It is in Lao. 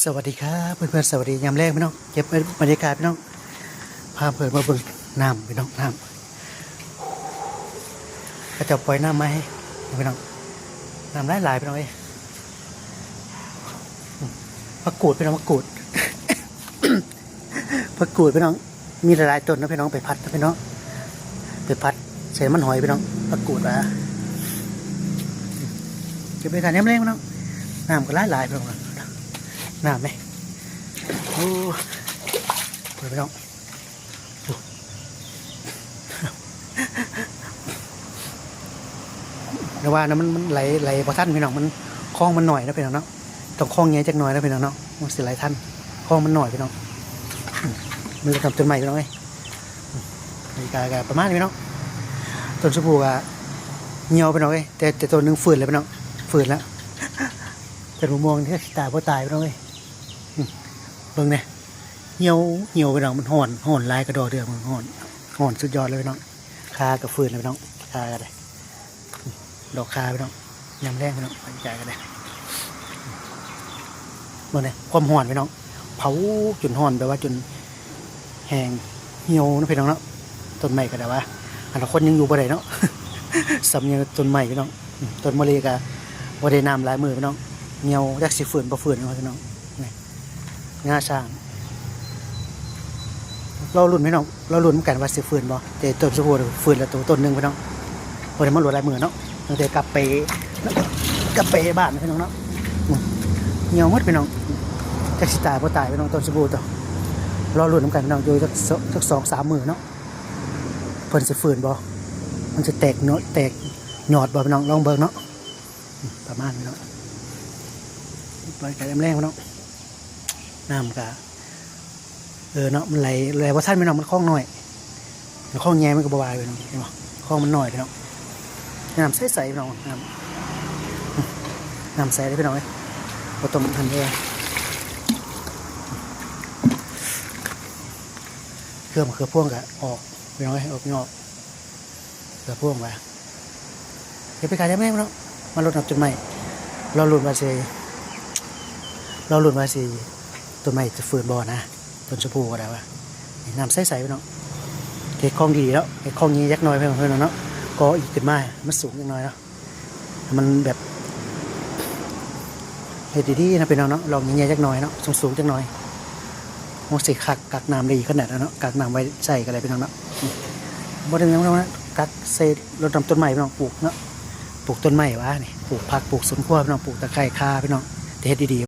ສະຫວັດດີຄັບເພື່ອນໆ ສະຫວັດດີຍາມແລງພີ່ນ້ອງ. ເກັບບັນຍາກາດພີ່ນ້ອງ ພາເພື່ອນມາເບິ່ງນ້ຳພີ່ນ້ອງ. ນ້ຳ ເຂົາເຈົ້າປ່ອຍນ້ຳມາໃຫ້ພີ່ນ້ອງ. ນ້ຳຫຼາຍໆ ພີ່ນ້ອງເອີຍ. ຜັກກູດພີ່ນ້ອງ ຜັກກູດ ຜັກກູດພີ່ນ້ອງ ມີຫຼາຍໆຕົ້ນເນາະພີ່ນ້ອງ. ໄປຜັດເນາະພີ່ນ້ອງ ໄປຜັດໃສ່ນ້ຳມັນຫອຍພີ່ນ້ອງ. ຜັກກູດວ່າ ເກັບໄວ້ທານຍາມແລງພີ່ນ້ອງ. ນ້ຳກໍຫຼາຍໆ ພີ່ນ້ອງ. ນ້ຳເດ້ ໂອ້ ເບິ່ງພີ່ນ້ອງ. ແຕ່ວ່ານະ ມັນ ມັນໄຫຼ ໄຫຼບໍ່ທັນພີ່ນ້ອງ. ມັນ ຄອງມັນໜ້ອຍເນາະພີ່ນ້ອງເນາະ. ຕ້ອງຄອງໃຫຍ່ຈັກໜ້ອຍເນາະພີ່ນ້ອງເນາະ. ມັນຊິໄຫຼທັນ ຄອງມັນໜ້อยພີ່ນ້ອງ. ອືມ ມັນເລີຍທຳຕົ້ນໄມ້ພີ່ນ້ອງເອີຍ. ອືມ ນີ້ກະ ກະປະມານນີ້ພີ່ນ້ອງ. ຕົ້ນຊົມພູກະຫ່ຽວພີ່ນ້ອງເອີຍ. ແຕ່ ແຕ່ຕົ້ນໜຶ່ງຟື້ນແລ້ວພີ່ນ້ອງ ຟື້ນແລ້ວ. ຕົ້ນມະມ່ວງນີ້ຊິຕາຍບໍ່ຕາຍພີ່ນ້ອງເອີຍ. ອືມ ເບິ່ງແດ່ ຫ່ຽວ ຫ່ຽວພີ່ນ້ອງ. ມັນຮ້ອນ ຮ້ອນຫຼາຍກະດອກເດືອງ ມັນຮ້ອນ ຮ້ອນສຸດຍອດເລີຍພີ່ນ້ອງ. ຄາກະຟື້ນແລ້ວພີ່ນ້ອງ ຄາກະໄດ້. ດອກຄາພີ່ນ້ອງ ຍາມແລງພີ່ນ້ອງ ບັນຍາກາດກະໄດ້. ເບິ່ງແດ່ ຄວາມຮ້ອນພີ່ນ້ອງ ເຜົາຈົນຮ້ອນ ແບບວ່າຈົນແຫ້ງ ຫ່ຽວເນາະພີ່ນ້ອງເນາະ. ຕົ້ນໄມ້ກະໄດ້ວ່າ ອັນລະຄົນຍັງຢູ່ບໍ່ໄດ້ເນາະ ສ່ຳຫ່ຽວຕົ້ນໄມ້ພີ່ນ້ອງ. ອືມ ຕົ້ນມະລິກະບໍ່ໄດ້ນ້ຳຫຼາຍມື້ພີ່ນ້ອງ ຫ່ຽວ ຈັກຊິຟື້ນບໍ່ຟື້ນເນາະພີ່ນ້ອງ. ນີ້ ງາຊ້າງ ລໍລຸ້ນພີ່ນ້ອງ ລໍລຸ້ນນຳກັນວ່າຊິຟື້ນບໍ່. ແຕ່ຕົ້ນຊົມພູຟື້ນແລ້ວໂຕ ຕົ້ນໜຶ່ງພີ່ນ້ອງ. ບໍ່ໄດ້ມາຫຼວດຫຼາຍມື້ເນາະ ຕັ້ງແຕ່ກັບໄປ ກັບໄປບ້ານພີ່ນ້ອງເນາະ. ອືມ ຫ່ຽວໝົດພີ່ນ້ອງ ຈັກຊິຕາຍບໍ່ຕາຍພີ່ນ້ອງ ຕົ້ນຊົມພູໂຕ. ລໍລຸ້ນນຳກັນພີ່ນ້ອງ ຢູ່ຈັກ ຈັກສອງສາມມື້ເນາະ ເພິ່ນຊິຟື້ນບໍ່ ມັນຊິແຕກເນາະ ແຕກຍອດບໍ່ພີ່ນ້ອງ. ລອງເບິ່ງເນາະ ປະມານນີ້ເນາະ. ໄປກະຍາມແລງພີ່ນ້ອງ ນ້ຳກະ ເອີເນາະ ມັນໄຫຼ ໄຫຼບໍ່ທັນພີ່ນ້ອງ ມັນຄອງໜ້ອຍ. ຄັນຄອງໃຫຍ່ມັນກະບໍ່ວ່າພີ່ນ້ອງ ເຫັນບໍ່ ຄອງມັນໜ້ອຍພີ່ນ້ອງ. ນ້ຳໃສໆ ພີ່ນ້ອງ ນ້ຳ ນ້ຳໃສເດ້ພີ່ນ້ອງເອີຍ ບໍ່ຕ້ອງຫັ້ນເດ້. ເຂືອ ເຂືອພວງກະອອກພີ່ນ້ອງເອີຍ ອອກຍອດ. ເຂືອພວງວ່າ ເກັບໄປຂາຍໄດ້ແມ່ນເນາະ ມາລົດນ້ຳຕົ້ນໄມ້. ລໍລຸ້ນວ່າຊິ ລໍລຸ້ນວ່າຊິ ຕົ້ນໄມ້ຈະຟື້ນບໍ່ນະ. ຕົ້ນຊົມພູກະໄດ້ວ່າ ນີ້ນ້ຳໃສໆ ພີ່ນ້ອງ. ເຮັດຄອງດີເນາະ ເຮັດຄອງໃຫຍ່ຈັກໜ້ອຍພີ່ນ້ອງເນາະ ກໍ່ອີກຂຶ້ນມາໃຫ້ມັນສູງຈັກໜ້ອຍເນາະ ໃຫ້ມັນແບບ ເຮັດດີໆ ນະພີ່ນ້ອງເນາະ. ລອງໃຫຍ່ໆ ຈັກໜ້ອຍເນາະ ສູງໆ ຈັກໜ້ອຍ. ໂອ້ ຊິຄັກ ກັກນ້ຳໄດ້ອີກຂະໜາດເນາະ ກັກນ້ຳໄວ້ໃຊ້ກະໄດ້ພີ່ນ້ອງເນາະ. ບໍ່ໄດ້ຫຍັງເນາະ ກັກໃສ່ລົດນ້ຳຕົ້ນໄມ້ພີ່ນ້ອງ ປູກເນາະ ປູກຕົ້ນໄມ້ຫວານີ້ ປູກຜັກ ປູກສວນຄົວພີ່ນ້ອງ ປູກຕະໄຄ ຂ່າພີ່ນ້ອງ. ແຕ່ເຮັດດີ